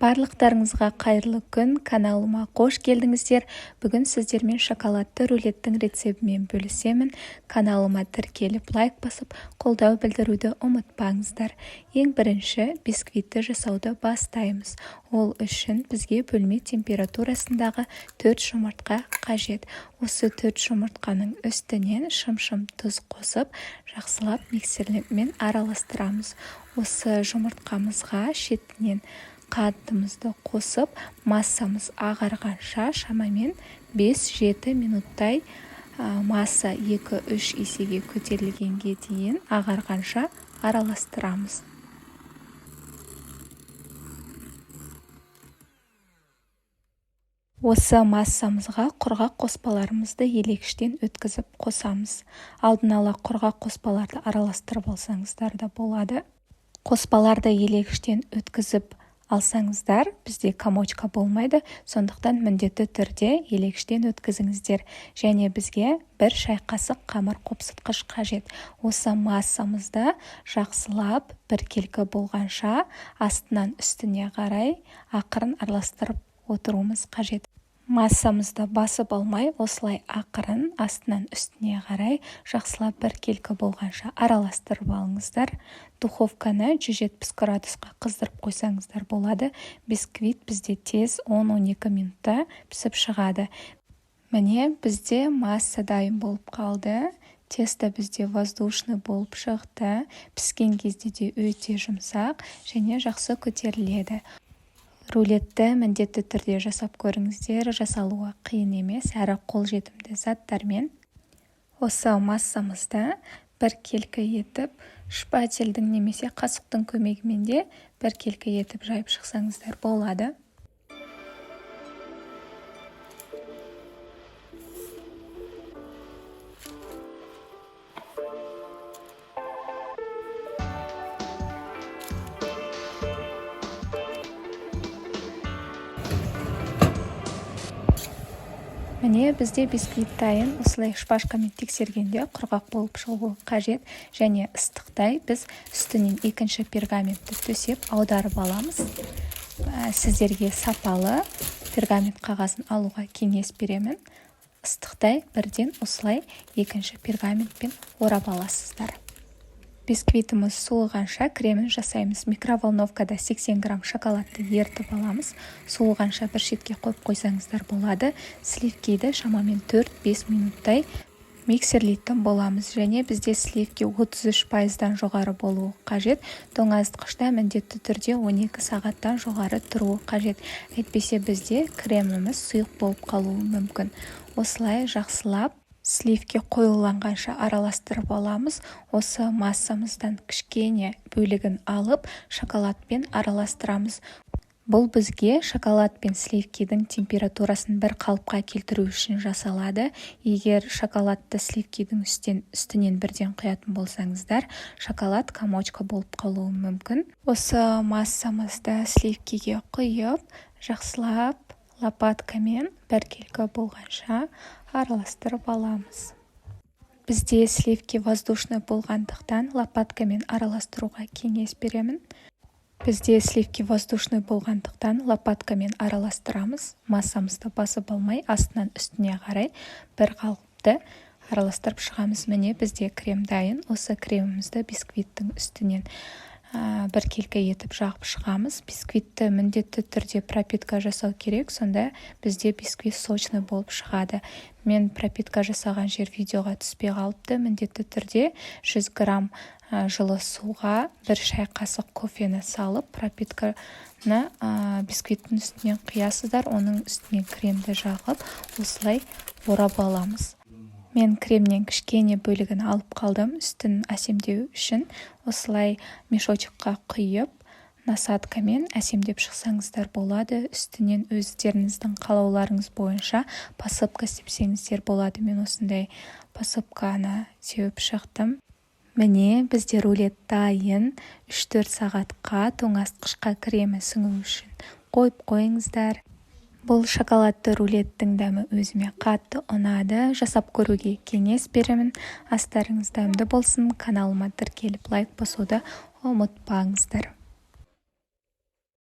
Барлықтарыңызға қайырлы күн, каналыма қош келдіңіздер. Бүгін сіздермен шоколадты рулеттің рецептімен бөлісемін. Каналыма тіркеліп, лайк басып, қолдау білдіруді ұмытпаңыздар. Ең бірінші бисквитті жасауды бастаймыз. Ол үшін бізге бөлме температурасындағы 4 жұмыртқа қажет. Осы 4 жұмыртқаның үстінен шым-шым тұз қосып, жақсылап миксермен араластырамыз. Осы жұмыртқамызға шетінен қантымызды қосып, массамыз ағарғанша шамамен 5-7 минуттай масса 2-3 есеге көтерілгенге дейін ағарғанша араластырамыз. Осы массамызға құрғақ қоспаларымызды елегіштен өткізіп қосамыз. Алдын ала құрғақ қоспаларды араластырып алсаңыздар да болады. Қоспаларды елегіштен өткізіп алсаңыздар, бізде комочка болмайды, сондықтан міндетті түрде елегіштен өткізіңіздер. Және бізге 1 шай қасық қамыр қопсытқыш қажет. Осы массамызды жақсылап біркелкі болғанша астынан үстіне қарай ақырын араластырып отыруымыз қажет. Массамызды басып алмай, осылай ақырын астынан үстіне қарай жақсылап біркелкі болғанша араластырып алыңыздар. Духовканы 170 градусқа қыздырып қойсаңыздар болады. Бисквит бізде тез 10-12 минутта пісіп шығады. Міне, бізде масса дайын болып қалды. Тесто бізде воздушный болып шықты. Піскен кезде де өте жұмсақ және жақсы көтеріледі. Рулетті міндетті түрде жасап көріңіздер, жасалуы қиын емес, әрі қолжетімді заттармен. Осы массамызды біркелкі етіп, шпательдің немесе қасықтың көмегімен де біркелкі етіп жайып шықсаңыздар болады. Міне, бізде бисквит дайын. Осылай шпажкамен тексергенде құрғақ болып шығуы қажет. Және ыстықтай біз үстінен екінші пергаментті төсеп аударып аламыз. Сіздерге сапалы пергамент қағазын алуға кеңес беремін. Ыстықтай бірден осылай екінші пергаментпен орап аласыздар. Бисквитіміз суығанша кремін жасаймыз. Микроволновкада 80 грамм шоколадты ерітіп аламыз. Суығанша бір шетке қойып қойсаңыздар болады. Сливкиді шамамен 4-5 минуттай миксерлейтін боламыз. Және бізде сливки 33%-дан жоғары болуы қажет. Тоңазытқышта міндетті түрде 12 сағаттан жоғары тұруы қажет. Әйтпесе бізде креміміз сұйық болып қалуы мүмкін. Осылай жақсылап сливки қоюланғанша араластырып аламыз. Осы массамыздан кішкене бөлігін алып, шоколадпен араластырамыз. Бұл бізге шоколад пен сливкидің температурасын бір қалыпқа келтіру үшін жасалады. Егер шоколадты сливкидің үстінен бірден құятын болсаңыздар, шоколад комочка болып қалуы мүмкін. Осы массамызды сливкиге құйып, жақсылап лопаткамен біркелкі болғанша араластырып аламыз. Бізде сливки воздушный болғандықтан лопаткамен араластыруға кеңес беремін. Бізде сливки воздушный болғандықтан лопаткамен араластырамыз. Массамызды басып алмай, астынан үстіне қарай бір қалыпты араластырып шығамыз. Міне, бізде крем дайын. Осы кремімізді бисквиттің үстінен біркелкі етіп жағып шығамыз. Бисквитті міндетті түрде пропитка жасау керек, сонда бізде бисквит сочный болып шығады. Мен пропитка жасаған жер видеоға түспей қалыпты. Міндетті түрде 100 грамм жылы суға 1 шай қасық кофені салып, пропитканы бисквиттің үстінен құясыздар, оның үстіне кремді жағып, осылай орап аламыз. Мен кремнен кішкене бөлігін алып қалдым, үстін әсемдеу үшін. Осылай мешочекқа құйып, насадкамен әсемдеп шықсаңыздар болады. Үстінен өздеріңіздің қалауларыңыз бойынша посыпка сепсеңіздер болады. Мен осындай посыпканы сеуіп шықтым. Міне, бізде рулет дайын. 3-4 сағатқа тоңазытқышқа кремі сіңу үшін қойып қойыңыздар. Бұл шоколадты рулеттің дәмі өзіме қатты ұнады. Жасап көруге кеңес беремін. Астарыңыз дәмді болсын. Каналыма тіркеліп лайк басуды ұмытпаңыздар.